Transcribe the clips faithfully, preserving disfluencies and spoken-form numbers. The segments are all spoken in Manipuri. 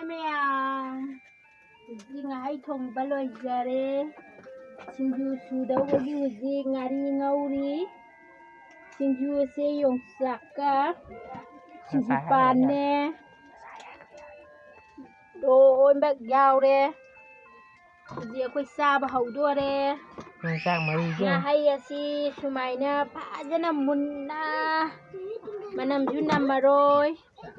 ꯃꯌꯥꯝ, ꯍꯧꯖꯤꯛ ꯉꯥꯍꯩ ꯊꯣꯡꯕ ꯂꯣꯏꯖꯔꯦ꯫ ꯁꯤꯡꯖꯨ ꯁꯨꯗꯧꯕꯒꯤ ꯍꯧꯖꯤꯛ ꯉꯥꯔꯤ ꯉꯧꯔꯤ꯫ ꯁꯤꯡꯖꯨ ꯑꯁꯦ ꯌꯣꯡꯆꯥꯛꯀ ꯁꯤꯡꯖꯨ ꯄꯥꯟꯅꯦ꯫ ꯂꯣꯏꯅꯃꯛ ꯌꯥꯎꯔꯦ꯫ ꯍꯧꯖꯤꯛ ꯑꯩꯈꯣꯏ ꯆꯥꯕ ꯍꯧꯗꯣꯔꯦ꯫ ꯌꯣꯡꯆꯥꯛ ꯃꯔꯨꯁꯦ꯫ ꯉꯥꯍꯩ ꯑꯁꯤ ꯁꯨꯃꯥꯏꯅ ꯐꯖꯅ ꯃꯨꯟꯅ, ꯃꯅꯝꯁꯨ ꯅꯝꯃꯔꯣꯏ꯫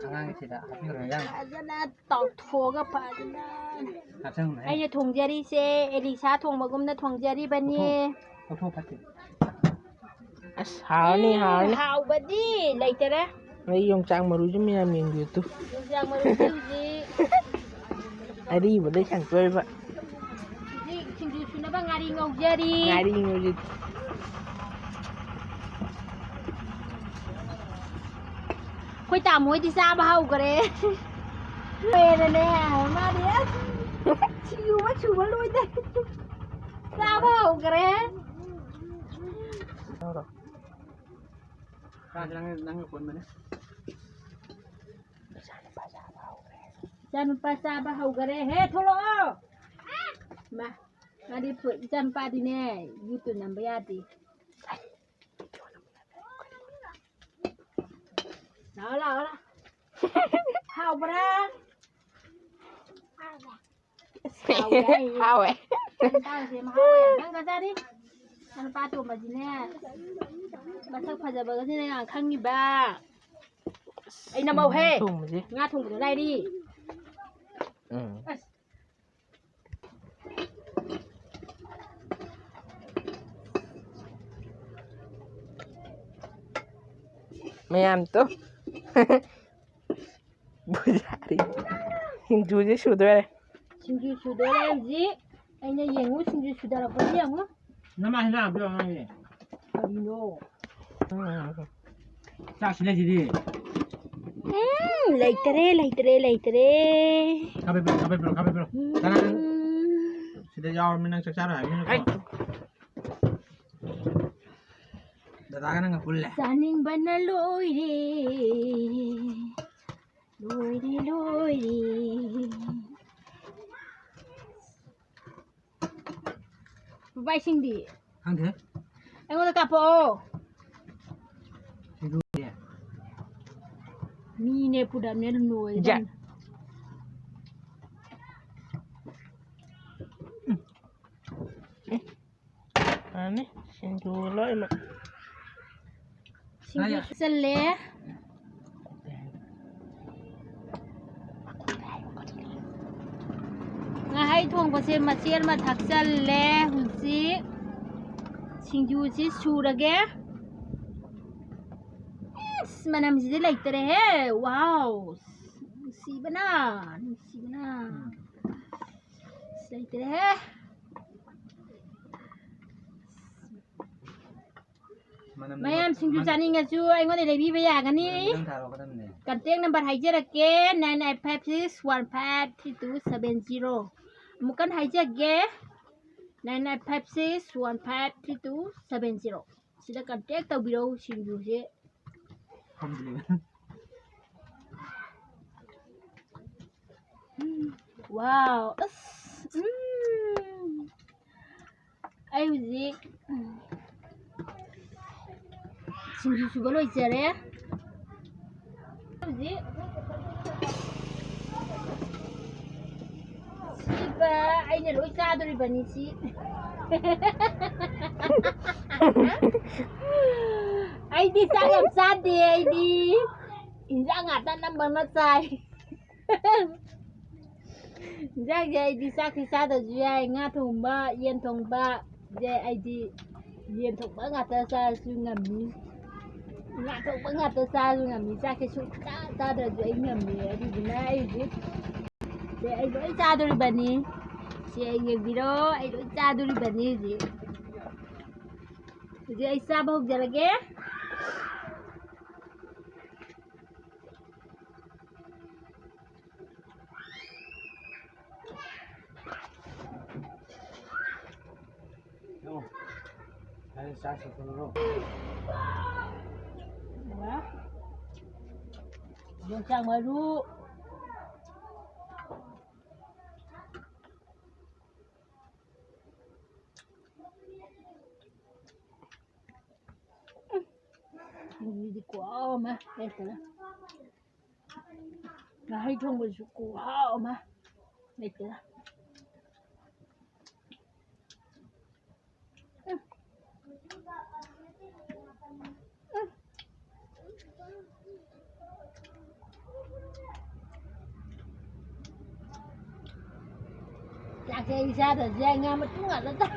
ꯑꯉꯥꯡꯒꯤꯁꯤꯗ ꯍꯥꯞꯄꯤꯔꯣ ꯏꯟꯖꯥꯡ꯫ ꯐꯖꯅ ꯇꯥꯎꯊꯣꯛꯑꯒ ꯐꯖꯅ꯫ ꯍꯥꯞꯆꯟꯈ꯭ꯔꯦ꯫ ꯑꯩꯅ ꯊꯣꯡꯖꯔꯤꯁꯦ ꯑꯦꯂꯤꯁꯥ ꯊꯣꯡꯕꯒꯨꯝꯅ ꯊꯣꯡꯖꯔꯤꯕꯅꯤ꯫ ꯂꯧꯊꯣꯛ-, ꯂꯧꯊꯣꯛ ꯐꯠꯇꯦ꯫ ꯑꯁ, ꯍꯥꯎꯔꯅꯤ, ꯎꯝ, ꯍꯥꯎꯔꯅꯤ꯫ ꯍꯥꯎꯕꯗꯤ ꯂꯩꯇꯔꯦ꯫ ꯑꯩ ꯌꯣꯡꯆꯥꯛ ꯃꯔꯨꯁꯦ ꯃꯌꯥꯝ ꯌꯦꯡꯕꯤꯌꯨ ꯇꯨ꯫ ꯌꯣꯡꯆꯥꯛ ꯃꯔꯨꯁꯦ ꯍꯧꯖꯤꯛ ꯑꯔꯤꯕꯗꯩ ꯁꯪꯇꯣꯛꯏꯕ꯫ ꯍꯧꯖꯤꯛ ꯁꯤꯡꯖꯨ ꯁꯨꯅꯕ ꯉꯥꯔꯤ ꯉꯧꯖꯔꯤ꯫ ꯉꯥꯔꯤ ꯉꯧꯖꯔꯤ꯫ ꯑꯩꯈꯣꯏ ꯇꯥꯃꯣ ꯍꯣꯏꯗꯤ ꯆꯥꯕ ꯍꯧꯈ꯭ꯔꯦ꯫ ꯂꯣꯏꯔꯦꯅꯦ, ꯃꯥꯗꯤ ꯑꯁ ꯁꯤꯡꯖꯨ ꯑꯃ ꯁꯨꯕ ꯂꯣꯏꯗꯦ꯫ ꯆꯥꯕ ꯍꯧꯈ꯭ꯔꯦ꯫ ꯆꯥꯁꯤ, ꯅꯪ, ꯅꯪꯒ ꯄꯨꯟꯕꯅꯦ꯫ ꯏꯆꯥꯅꯨꯄꯥ ꯆꯥꯕ ꯍꯧꯈ꯭ꯔꯦ꯫ ꯏꯆꯥꯅꯨꯄꯥ ꯆꯥꯕ ꯍꯧꯈ꯭ꯔꯦ꯫ ꯍꯦ, ꯊꯣꯛꯂꯛꯑꯣ꯫ ꯃꯥ, ꯃꯥꯗꯤ ꯐꯨ-, ꯏꯆꯥꯅꯨꯄꯥꯗꯤꯅꯦ, YouTube ꯅꯝꯕ ꯌꯥꯗꯦ꯫ ꯂꯥꯛꯑꯣ, ꯂꯥꯛꯑꯣ, ꯂꯥꯛꯑꯣ꯫ ꯍꯥꯎꯕ꯭ꯔꯥ? ꯍꯥꯎꯋꯦ ꯍꯥꯏꯌꯦ꯫ ꯍꯥꯎꯋꯦ꯫ ꯆꯥꯔꯨꯁꯦ, ꯃꯍꯥꯎ ꯌꯥꯝ ꯈꯪꯒ꯭ꯔꯖꯥꯠꯅꯤ꯫ ꯅꯨꯄꯥ ꯑꯇꯣꯝꯕꯁꯤꯅꯦ, ꯃꯁꯛ ꯐꯖꯕꯒꯁꯤꯅꯦ ꯌꯥꯝ ꯈꯪꯉꯤꯕ꯫ ꯑꯩ ꯅꯝꯃꯧꯍꯦ꯫ ꯊꯣꯡꯕꯁꯦ꯫ ꯉꯥ ꯊꯣꯡꯕꯗꯣ ꯂꯥꯏꯔꯤ꯫ ꯎꯝ꯫ ꯑꯁ꯫ ꯃꯌꯥꯝ ꯇꯨ꯫ ꯕꯨꯖꯥꯔꯤ꯫ ꯁꯤꯡꯖꯨꯁꯦ ꯁꯨꯗꯣꯔꯦ꯫ ꯁꯤꯡꯖꯨ ꯁꯨꯗꯣꯔꯦ ꯍꯧꯖꯤꯛ꯫ ꯑꯩꯅ ꯌꯦꯡꯉꯨ, ꯁꯤꯡꯖꯨ ꯁꯨꯗꯔꯛꯄꯁꯤ ꯌꯦꯡꯉꯨ꯫ ꯅꯃꯥ ꯍꯤꯟꯖꯥꯡ ꯑꯝꯇ ꯌꯦꯡꯉꯨ꯫ ꯀꯔꯤꯅꯣ? ꯎꯝ꯫ ꯆꯥꯛ ꯁꯤꯗꯩꯁꯤꯗꯤ꯫ ꯎꯝ, ꯂꯩꯇꯔꯦ, ꯂꯩꯇꯔꯦ, ꯂꯩꯇꯔꯦ꯫ ꯈꯥꯕꯩ ꯄꯤꯔꯣ, ꯈꯥꯕꯩ ꯄꯤꯔꯣ, ꯈꯥꯕꯩ ꯄꯤꯔꯣ꯫ ꯎꯝ꯫ ꯆꯅꯥ ꯅꯪ ꯁꯤꯗ ꯌꯥꯎꯔꯕꯅꯤꯅ ꯅꯪ ꯆꯥꯛ ꯆꯥꯔꯣꯏ ꯍꯥꯏꯕꯅꯤꯅꯀꯣ꯫ ꯑꯩ ꯗꯗꯥꯒ ꯅꯪꯒ ꯄꯨꯜꯂꯦ꯫ ꯆꯥꯅꯤꯡꯕꯅ ꯂꯣꯏꯔꯦ꯫ ꯂꯣꯏꯔꯦ, ꯂꯣꯏꯔꯦ꯫ ꯎꯄꯥꯏꯁꯤꯡꯗꯤ? ꯈꯪꯗꯦ꯫ ꯑꯩꯉꯣꯟꯗ ꯀꯥꯞꯄꯛꯑꯣ꯫ ꯁꯤꯡꯖꯨꯁꯦ꯫ ꯃꯤꯅꯦ ꯄꯨꯗꯕꯅꯦ ꯂꯣꯏꯔꯦ꯫ ꯖꯥ꯫ ꯐꯔꯅꯤ, ꯁꯤꯡꯖꯨ ꯂꯣꯏꯅꯃꯛ꯫ ꯁꯤꯡꯖꯨ ꯍꯥꯏꯌꯣ꯫ ꯆꯜꯂꯦ꯫ ꯉꯥꯍꯩ ꯊꯣꯡꯕꯁꯦ ꯃꯆꯦꯠ ꯑꯃ ꯊꯥꯛꯆꯜꯂꯦ꯫ ꯍꯧꯖꯤꯛ ꯁꯤꯡꯖꯨꯁꯤ ꯁꯨꯔꯒꯦ꯫ ꯑꯁ, ꯃꯅꯝꯁꯤꯗꯤ ꯂꯩꯇꯔꯦꯍꯦ꯫ ꯋꯥꯎ! ꯅꯨꯡꯁꯤꯕꯅ, ꯅꯨꯡꯁꯤꯕꯅ꯫ ꯑꯁ, ꯂꯩꯇꯔꯦꯍꯦ꯫ ꯃꯅꯝ ꯃꯌꯥꯝ ꯁꯤꯡꯖꯨ ꯃꯅꯝ ꯆꯥꯅꯤꯡꯉꯁꯨ ꯑꯩꯉꯣꯟꯗ ꯂꯩꯕꯤꯕ ꯌꯥꯒꯅꯤ꯫ ꯃꯅꯝ ꯅꯪ ꯊꯥꯔꯛꯑꯣ ꯀꯗꯝꯅꯦ꯫ Contact number ꯍꯥꯏꯖꯔꯛꯀꯦ, nine eight five six one five three two seven zero꯫ ꯑꯃꯨꯛ ꯀꯟꯅ ꯍꯥꯏꯖꯒꯦ, nine eight five six one five three two seven zero꯫ ꯁꯤꯗ contact ꯇꯧꯕꯤꯔꯧ ꯁꯤꯡꯖꯨꯁꯦ꯫ ꯐꯝꯗ꯭ꯔꯤꯕ꯫ ꯋꯥꯎ, ꯑꯁ, ꯎꯝ꯫ ꯑꯩ ꯍꯧꯖꯤꯛ ꯁꯤꯡꯖꯨ ꯁꯨꯕ ꯂꯣꯏꯖꯔꯦ꯫ ꯍꯧꯖꯤꯛ ꯁꯤꯕ ꯑꯩꯅ ꯂꯣꯏ ꯆꯥꯗꯣꯔꯤꯕꯅꯤ ꯁꯤ꯫ ꯑꯩꯗꯤ ꯆꯥꯛ ꯌꯥꯝ ꯆꯥꯗꯦ, ꯑꯩꯗꯤ ꯏꯟꯖꯥꯡ ꯉꯥꯛꯇ ꯑꯅꯝꯕꯅ ꯆꯥꯏ꯫ ꯏꯟꯖꯥꯡꯁꯦ ꯑꯩꯗꯤ ꯆꯥꯛꯁꯤ ꯆꯥꯗ꯭ꯔꯁꯨ ꯌꯥꯏ꯫ ꯉꯥ ꯊꯣꯡꯕ, ꯌꯦꯟ ꯊꯣꯡꯕ, ꯁꯦ ꯑꯩꯗꯤ ꯌꯦꯟ ꯊꯣꯡꯕ ꯉꯥꯛꯇ ꯆꯥꯔꯁꯨ ꯉꯝꯃꯤ꯫ ꯉꯥ ꯊꯣꯡꯕ ꯉꯥꯛꯇ ꯆꯥꯔꯁꯨ ꯉꯝꯃꯤ꯫ ꯆꯥꯛꯁꯦ ꯁꯨꯡꯆꯥ ꯆꯥꯗ꯭ꯔꯁꯨ ꯑꯩ ꯉꯝꯃꯤ꯫ ꯑꯗꯨꯗꯨꯅ ꯑꯩꯗꯤ ꯁꯦ ꯑꯩ ꯂꯣꯏ ꯆꯥꯗꯣꯔꯤꯕꯅꯤ꯫ ꯁꯦ ꯑꯩ ꯌꯦꯡꯕꯤꯔꯣ, ꯑꯩ ꯂꯣꯏ ꯆꯥꯗꯣꯔꯤꯕꯅꯤ ꯍꯧꯖꯤꯛ꯫ ꯍꯧꯖꯤꯛ ꯑꯩ ꯆꯥꯕ ꯍꯧꯖꯔꯒꯦ꯫ ꯌꯣꯡꯆꯥꯛ ꯃꯔꯨ꯫ ꯃꯤꯗꯤ ꯈꯨꯍꯥꯎ ꯑꯃ ꯂꯩꯇ꯭ꯔꯦ꯫ ꯉꯥꯍꯩ ꯊꯣꯡꯕꯁꯨ ꯈꯨꯍꯥꯎ ꯑꯃ ꯂꯩꯇ꯭ꯔꯦ꯫ ꯎꯝ꯫ ꯎꯝ꯫ ꯆꯥꯛꯁꯦ ꯑꯩ ꯆꯥꯗ꯭ꯔꯁꯨ ꯌꯥꯏ, ꯉꯥ ꯃꯇꯨꯝ ꯉꯥꯛꯇ ꯆꯥ-,